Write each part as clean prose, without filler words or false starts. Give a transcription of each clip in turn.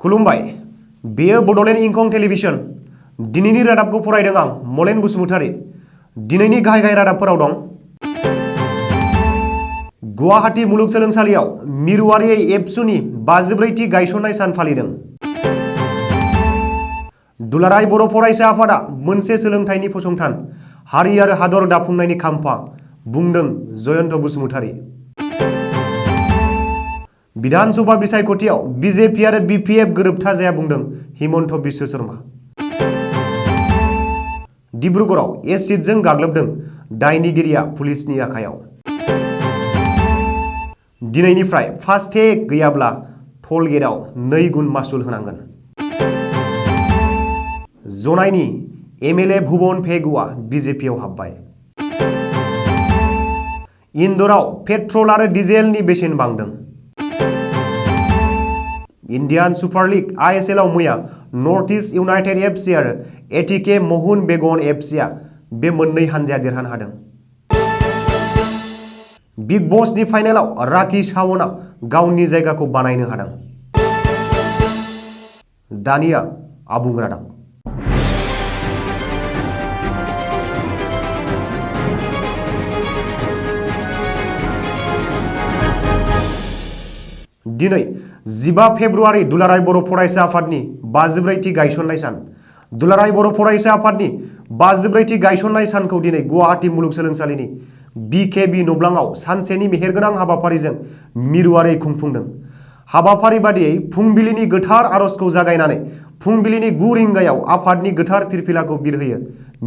खुलुमबाय बेयो बड'लेण्ड इंखं टेलिभिजन दिनैनि रादाबखौ फरायदों आं मलेन बसुमतारी। दिनैनि गाहाय रादाबफोराव दं। गुवाहाटी मुलुगसोलोंसालियाव मिरुआरि एबसुनि 54थि गायसननाय सान फालिदों। दुलाराय बर' फरायसा आफादा मोनसे सोलोंथाइनि फसंथान हारि आरो हादर दाफुंनायनि खाम्फा बुंदों जयन्त बसुमतारी। विधान सभा बिसायख'थियाव बीजेपी आरो बीपीएफ गोरोबथा जाया बुंदों हिमन्त बिश्व शर्मा। डिब्रुगड़ाव एसिडजों गाग्लोबदों दायनिगिरिया पुलिसनि आखायाव। दिनैनिफ्राय फास्टेग गैयाब्ला टल गेटआव 2 गुन मासुल होनांगोन। जनाइनि एमएलए भुवन पेगुआ बीजेपीआव हाबबाय। इन्दराव पेट्रल आरो डिजेलनि बेसेन बांदों। इन्डियान सुपार लीग ISL आव मैया नर्थ ईस्ट यूनाइटेड FC आरो एटीके मोहन बेगन FCआ बे मोननै हानजाया देरहानो हादों। बिग बसनि फाइनालाव राखि सावन्तआ गावनि जायगाखौ बानायनो हादों। दानिया आबुं रादाब। दिनै 15 फेब्रुआरि दुलाराय बर' फरायसा आफादनि 54थि गायसननाय सान। दुलाराय बर' फरायसा आफादनि 54थि गायसननाय सानखौ दिनै गुवाहाटी मुलुगसोलोंसालिनि BKB नब्लाङाव सानसेनि मेहेरगोनां हाबाफारिजों मिरुआरि खुंफुंदों। हाबाफारि बादियै फुंबिलिनि गोथार आरजखौ जागायनानै फुंबिलिनि 9 रिंगायाव आफादनि गोथार फिरफिलाखौ बिरहोयो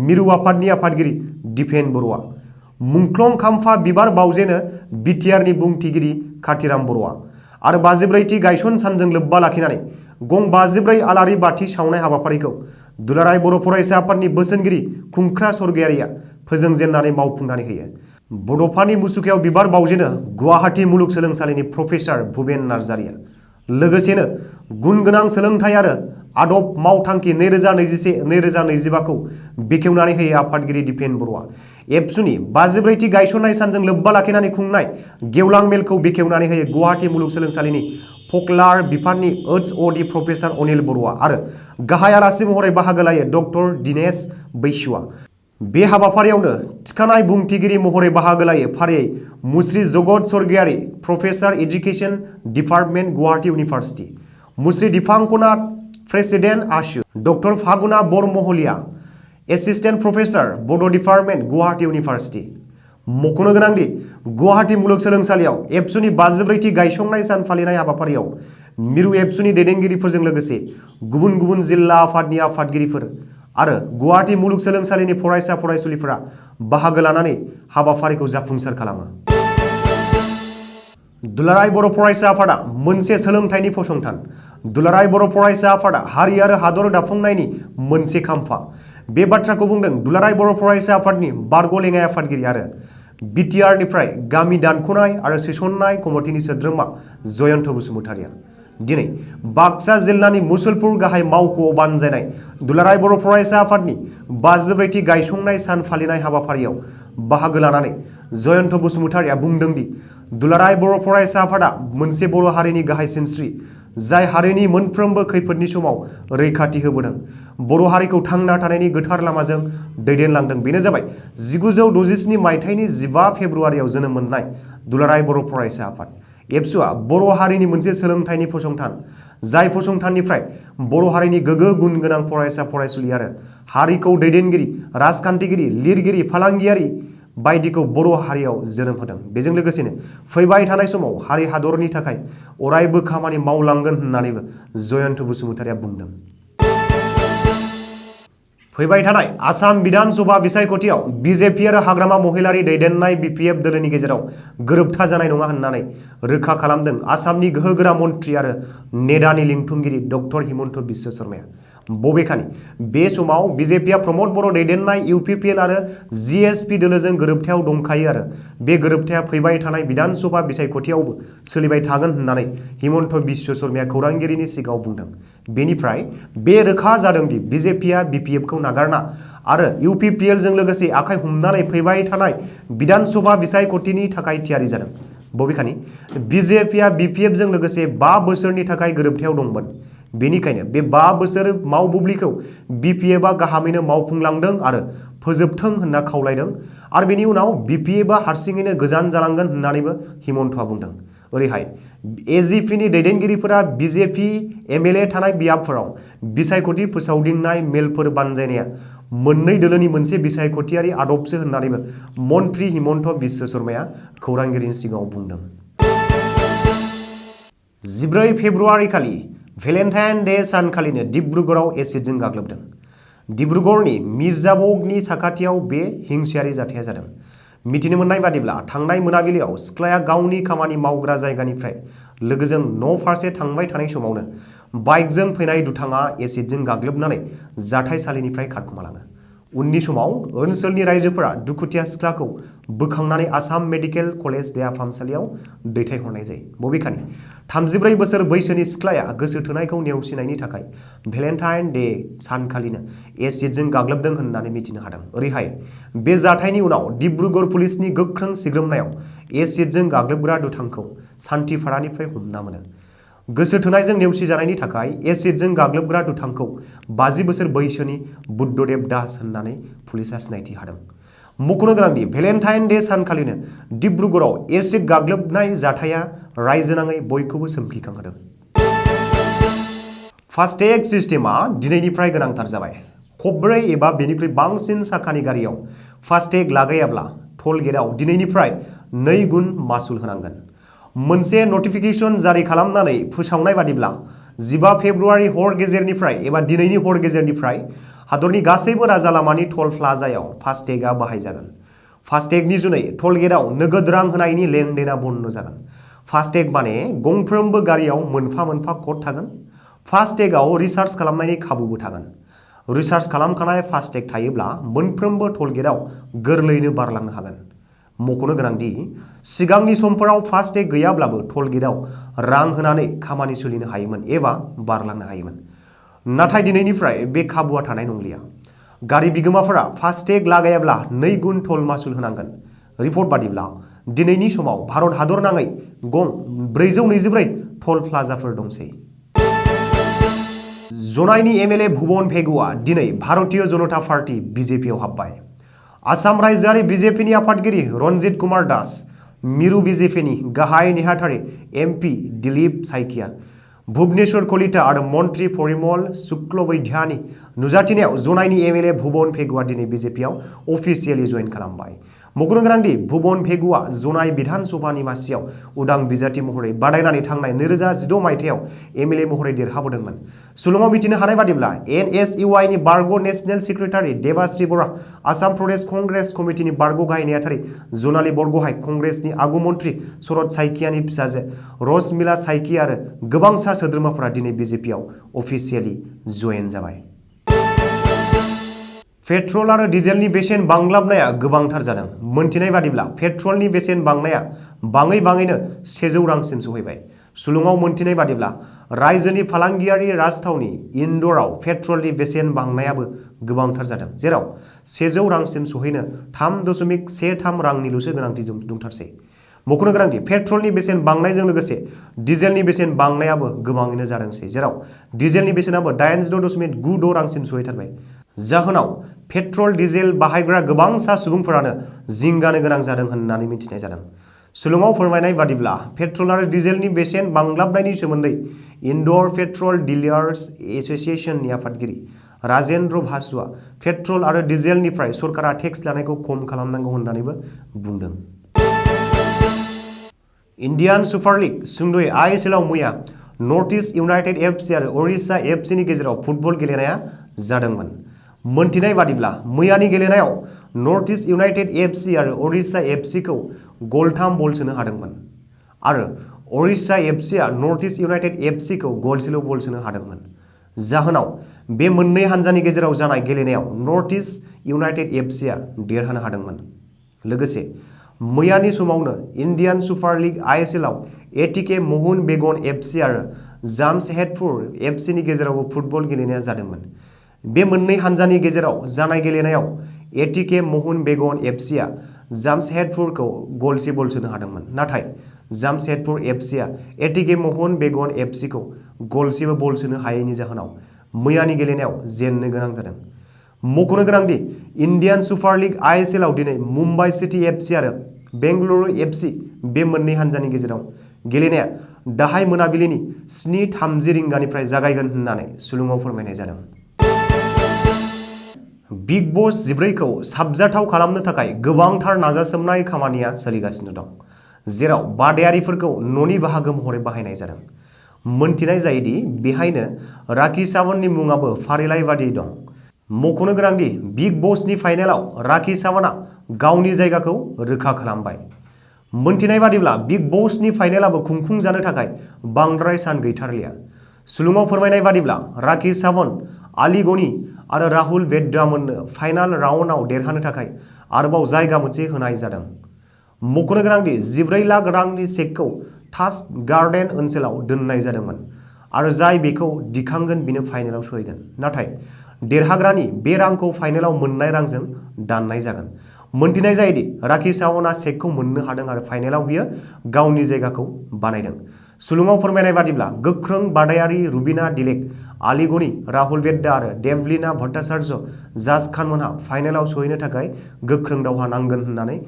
मिरु आफादनि आफादगिरि दिपेन बर'आ। मुंख्लं खाम्फा बिबार बावजेनो बिटिआरनि बुंथिगिरि काथिराम बर'आ आरो 54थि गायसन सानजों लोब्बा लाखिनानै गं 54 आलारि बाथि सावनाय हाबाफारिखौ दुलाराय बर' फरायसा आफादनि बोसोनगिरि खुंख्रा सरगयारिया फोजोंजेननानै मावफुंनानै होयो। बड'फानि मुसुखायाव बिबार बावजेनो गुवाहाटी मुलुगसोलोंसालिनि प्रफेसार भुपेन नार्जारिया। लोगोसेनो गुन गोनां सोलोंथाइ आरो आदब मावथांखि 2021-2025 खौ बेखेवनानै होयो आफादगिरि दिपेन बर'आ। एबसुनि 54थि गायसननाय सानजों लोब्बा लाखिनानै खुंनाय गेवलां मेलखौ बेखेवनानै होयो गुवाहाटी मुलुगसोलोंसालिनि फकलार बिफाननि OD प्रफेसार अनिल बर'आ आरो गाहाय आलासि महरै बाहागो लायो डक्टर दिनेश बैसुआ। बे हाबाफारियावनो थिखानाय बुंथिगिरि महरै बाहागो लायो फारियै मुस्रि जगत Sargiary professor education department Guwahati university, मुस्रि दिपांकनाथ प्रेसिडेन्ट आशु, डक्टर फागुना बरमहलिया एसिस्टेन्ट प्रफेसार बड' डिपार्टमेन्ट गुवाहाटी इउनिभार्सिटी। मख'नो गोनांदि गुवाहाटी मुलुगसोलोंसालियाव एबसुनि 54थि गायसंनाय सान फालिनाय हाबाफारियाव मिरु एबसुनि दैदेनगिरिफोरजों लोगोसे गुबुन गुबुन जिल्ला आफादनि आफादगिरिफोर आरो गुवाहाटी मुलुगसोलोंसालिनि फरायसा फरायसुलिफोरा बाहागो लानानै हाबाफारिखौ जाफुंसार खालामो। दुलाराय बर' फरायसा आफादा मोनसे सोलोंथाइनि फसंथान। दुलाराय बर' फरायसा आफादा हारि आरो हादर दाफुंनायनि मोनसे खाम्फा। बे बाथ्राखौ बुंदों दुलाराय बर' फरायसा आफादनि बारग' लेङाइ आफादगिरि आरो बिटिआरनिफ्राय गामि दानख'नाय आरो सोसननाय कमिटिनि सोद्रोमा जयन्त बसुमतारिया। दिनै बाक्सा जिल्लानि मुसलपुर गाहाय मावख'आव बानजायनाय दुलाराय बर' फरायसा आफादनि 54थि गायसंनाय सान फालिनाय हाबाफारियाव बाहागो लानानै जयन्त बसुमतारिया बुंदों दि दुलाराय बर' फरायसा आफादा मोनसे बर' हारिनि गाहाय सिनस्रि जाय हारिनि मोनफ्रोमबो खैफोदनि समाव रैखाथि होबोदों, बर' हारिखौ थांना थानायनि गोथार लामाजों दैदेनलांदों। बेनो जाबाय 1967 मायथाइनि 15 फेब्रुआरियाव जोनोम मोननाय दुलाराय बर' फरायसा आफाद। एबसुआ बर' हारिनि मोनसे सोलोंथाइनि फसंथान जाय फसंथाननिफ्राय बर' हारिनि गोगो गुन गोनां फरायसा फरायसुलि आरो हारिखौ दैदेनगिरि, राजखान्थिगिरि, लिरगिरि, फालांगियारि बायदिखौ बर' हारियाव जोनोम होदों। बेजों लोगोसेनो फैबाय थानाय समाव हारि हादरनि थाखाय अरायबो खामानि मावलांगोन होननानैबो जयन्त बसुमतारिया बुंदों। फैबाय थानाय आसाम विधान सभा बिसायख'थियाव बीजेपी आरो हाग्रामा महिलारि दैदेननाय बीपीएफ दोलोनि गेजेराव गोरोबथा जानाय नङा होननानै रोखा खालामदों आसामनि गोहोगोरा मन्थ्रि आरो नेडानि लिंथुमगिरि डक्टर हिमन्त बिश्व शर्माया। बबेखानि बे समाव बीजेपीआ प्रमद बर' दैदेननाय UPPL आरो GSP दोलोजों गोरोबथायाव दंखायो आरो बे गोरोबथाया फैबाय थानाय विधान सभा बिसायख'थियावबो सोलिबाय थागोन होननानै हिमन्त बिश्व शर्माया खौरांगिरिनि सिगाङाव बुंदों। बेनिफ्राय बे रोखा जादों दि बीजेपीआ BPFखौ नागारना आरो UPPL जों लोगोसे आखाइ हमनानै फैबाय थानाय विधान सभा बिसायख'थिनि थाखाय थियारि जादों। बबेखानि बीजेपीआ BPF जों लोगोसे 5 बोसोरनि थाखाय गोरोबथायाव दंमोन। बेनिखायनो बे 5 बोसोर मावबुब्लिखौ BPFआ गाहामैनो मावफुंलांदों आरो फोजोबथों होनना खावलायदों आरो बेनि उनाव BPFआ हारसिङैनो गोजान जालांगोन होननानैबो हिमन्तआ बुंदों। ओरैहाय AGPनि दैदेनगिरिफोरा BJP MLA थानाय बियाबफोराव बिसायख'थि फोसावदिंनाय मेलफोर बानजायनाया मोननै दोलोनि मोनसे बिसायख'थियारि आदबसो होननानैबो मन्त्रि हिमन्त बिश्व शर्माया खौरांगिरिनि सिगाङाव बुंदों। 14 फेब्रुवारि खालि भेलेन्टाइन डे सानखालिनो डिब्रुगड़आव एसिडजों गाग्लोबदों। डिब्रुगड़नि मिर्जाबगनि साखाथियाव बे हिंसायारि जाथाया जादों। मिथिनो मोननाय बादिब्ला थांनाय मोनाबिलियाव सिख्लाया गावनि खामानि मावग्रा जायगानिफ्राय लोगोजों न' फारसे थांबाय थानाय समावनो बाइकजों फैनाय दुथाङा एसिडजों गाग्लोबनानै जाथायसालिनिफ्राय खारखोमालाङो। उननि समाव ओनसोलनि रायजोफोरा दुखुथिया सिख्लाखौ बोखांनानै आसाम मेडिकेल कलेज देहा फाहामसालियाव दैथायहरनाय जायो। बबेखानि 34 बोसोर बैसोनि सिख्लाया गोसो थोनायखौ नेवसिनायनि थाखाय भेलेन्टाइन डे सानखालिनो एसिडजों गाग्लोबदों होननानै मिथिनो हादों। ओरैहाय बे जाथायनि उनाव डिब्रुगड़ पुलिसनि गोख्रों सिग्रोमनायाव एसिडजों गाग्लोबग्रा दुथांखौ सान्थिफारानिफ्राय हमना मोनो। गोसो थोनायजों नेवसिजानायनि थाखाय एसिडजों गाग्लोबग्रा दुथांखौ 50 बोसोर बैसोनि बुद्धदेब दास होननानै पुलिसा सिनायथि होदों। मख'नो गोनांदि भेलेन्टाइन डे सानखालिनो डिब्रुगड़आव एसिड गाग्लोबनाय जाथाया रायजोनाङै बयखौबो सोमखिखांहोदों। फास्टेग सिस्टेमा दिनैनिफ्राय गोनांथार जाबाय। खबब्रै एबा बेनिख्रुइ बांसिन साखानि गारियाव फास्टेग लागायाब्ला टल गेटआव दिनैनिफ्राय 2 गुन मासुल होनांगोन। मोनसे नटिफिकेशन जारि खालामनानै फोसावनाय बादिब्ला 15 फेब्रुवारि हर गेजेरनिफ्राय एबा दिनैनि हर गेजेरनिफ्राय हादरनि गासैबो राजालामानि टल प्लाजायाव फास्टेगआ बाहायजागोन। फास्टेगनि जुनै टल गेटआव नोगोद रां होनायनि लेनदेना बन्द जागोन। फास्टेग माने गंफ्रोमबो गारियाव मोनफा मोनफा क'ड थागोन। फास्टेगआव रिचार्ज खालामनायनि खाबुबो थागोन। रिचार्ज खालामखानाय फास्टेग थायोब्ला मोनफ्रोमबो टल गेटआव गोरलैयैनो बारलांनो हागोन। मख'नो गोनांदि सिगांनि समफोराव फास्टेग गैयाब्लाबो टल गेटआव रां होनानै खामानि सोलिनो हायोमोन एबा बारलांनो हायोमोन। नाथाय दिनैनिफ्राय बे खाबुआ थानाय नंलिया। गारि बिगोमाफोरा फास्टेग लागायाब्ला 2 गुन टल मासुल होनांगोन। रिपर्ट बादिब्ला दिनैनि समाव भारत हादरनाङै गं 424 टल प्लाजाफोर दंसै। जनाइनि MLA भुबन भेगुआ दिनै भारतीय जनता पार्टी BJPआव हाबबाय। आसाम रायजोआरि BJPनि आफादगिरि रन्जित कुमार दास, मिरु BJPनि गाहाय नेहाथारि MP दिलीप साइकिया, भुवनेश्वर कलिता आरो मन्त्रि परिमल शुक्लबैद्यनि नुजाथिनायाव जनाइनि MLA भुबन भेगुआ दिनै BJPआव अफिसियेलि जइन खालामबाय। मख'नो गोनांदि भुबन भेगुआ जनाइ बिधान सभानि मासियाव उदां बिजाथि महरै बादायनानै थांनाय 2016 मायथाइयाव MLA महरै देरहाबोदोंमोन। सुलुङाव मिथिनो हानाय बादिब्ला NSUI नि बारग' नेशनेल सेक्रेटारि देबाश्री बरा, आसाम प्रदेश कंग्रेस कमिटिनि बारग' गाहाय नेहाथारि जनालि बरग'हाइ, कंग्रेसनि आगु मन्त्रि शरद साइकियानि फिसाजो रसमिला साइकिया आरो गोबांसा सोद्रोमाफोरा दिनै BJPआव अफिसियेलि जयेन जाबाय। पेट्रल आरो डिजेलनि बेसेन बांलाबनाया गोबांथार जादों। मोनथिनाय बादिब्ला पेट्रलनि बेसेन बांनाया बाङै बाङैनो 100 रांसिम सौहैबाय। सुलुङाव मोनथिनाय बादिब्ला रायजोनि फालांगियारि राजथावनि इन्द'रआव पेट्रलनि बेसेन बांनायाबो गोबांथार जादों, जेराव 100 रांसिम सौहैनो 3.13 रांनिल'सो गोनांथि दंथारसै। मख'नो गोनांदि पेट्रलनि बेसेन बांनायजों लोगोसे डिजेलनि बेसेन बांनायाबो गोबाङैनो जादोंसै, जेराव डिजेलनि बेसेनाबो 86.96 रांसिम सौहैथारबाय। जाहोनाव पेट्रल डिजेल बाहायग्रा गोबांसा सुबुंफोरानो जिंगानो गोनां जादों होननानै मिथिनाय जादों। सुलुङाव फोरमायनाय बादिब्ला पेट्रल आरो डिजेलनि बेसेन बांलाबनायनि सोमोन्दै इन्द'र पेट्रल डिलार्स एस'सिएशननि आफादगिरि राजेन्द्र भासुआ पेट्रल आरो डिजेलनिफ्राय सरकारा टेक्स लानायखौ खम खालामनांगौ होननानैबो बुंदों। इन्डियान सुपार लिग सुंद'यै ISLआव मैया नर्थ इस्ट इउनाइटेड FC आरो ओडिशा FCनि गेजेराव फुटबल गेलेनाया जादोंमोन। मोनथिनाय बादिब्ला मैयानि गेलेनायाव नर्थ इस्ट इउनाइटेड FC आरो ओडिशा FCखौ गल 3 बल सोनो हादोंमोन आरो ओडिशा FCआ नर्थ इस्ट इउनाइटेड FCखौ गलसेल' बल सोनो हादोंमोन। जाहोनाव बे मोननै हानजानि गेजेराव जानाय गेलेनायाव नर्थ इस्ट इउनाइटेड FCआ देरहानो हादोंमोन। लोगोसे मैयानि समावनो इन्डियान सुपार लिग ISLआव ATK मोहन बेगन FC आरो जामशेदपुर FCनि गेजेरावबो फुटबल गेलेनाया जादोंमोन। बे मोननै हानजानि गेजेराव जानाय गेलेनायाव ATK मोहन बेगन FCआ जामशेदपुरखौ गलसे बल सोनो हादोंमोन, नाथाय जामशेदपुर FCआ ATK मोहन बेगन FCखौ गलसेबो बल सोनो हायैनि जाहोनाव मैयानि गेलेनायाव जेननो गोनां जादों। मख'नो गोनांदि इन्डियान सुपार लिग ISL आव दिनै मुम्बाइ सिटी FC आरो बेंगलुरु FC बे मोननै हानजानि गेजेराव गेलेनाया दाहाय मोनाबिलिनि 7:30 रिंगानिफ्राय जागायगोन होननानै सुलुङाव फोरमायनाय जादों। बिग बस 14 खौ साबजाथाव खालामनो थाखाय गोबांथार नाजासोमनाय खामानिया सोलिगासिनो दं, जेराव बादायारिफोरखौ न'नि बाहागो महरै बाहायनाय जादों। मोनथिनाय जायोदि बेहायनो राखि सावन्तनि मुङाबो फारिलाइ बादियै दं। मख'नो गोनांदि बिग बसनि फाइनेलाव राखि सावन्तआ गावनि जायगाखौ रोखा खालामबाय। मोनथिनाय बादिब्ला बिग बसनि फाइनेलाबो खुंफुंजानो थाखाय बांद्राय सान गैथारलिया। सुलुङाव फोरमायनाय बादिब्ला राखि सावन्त, आली गनी आरो राहुल वेड्डामोननो फाइनाल राउन्डआव देरहानो थाखाय आरोबाव जायगा मोनसे होनाय जादों। मख'नो गोनांदि 14 लाख रांनि चेकखौ टास्ट गार्डेन ओनसोलाव दोननाय जादोंमोन आरो जाय बेखौ दिखांगोन बिनो फाइनेलाव सौहैगोन। नाथाय देरहाग्रानि बे रांखौ फाइनेलाव मोननाय रांजों दाननाय जागोन। मोनथिनाय जायोदि राखि सावन्तआ चेकखौ मोननो हादों आरो फाइनेलाव बियो गावनि जायगाखौ बानायदों। सुलुङाव फोरमायनाय बादिब्ला गोख्रों बादायारि रुबिना दिलेक, आली गनी, राहुल वेड्डा आरो देवलिना भट्टाचार्य जाज खानमोनहा फाइनेलाव सौहैनो थाखाय गोख्रों दावहा नांगोन होननानै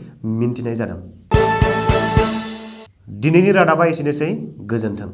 मिन्थिनाय जादों। दिनैनि रादाबा एसेनोसै। गोजोन्थों।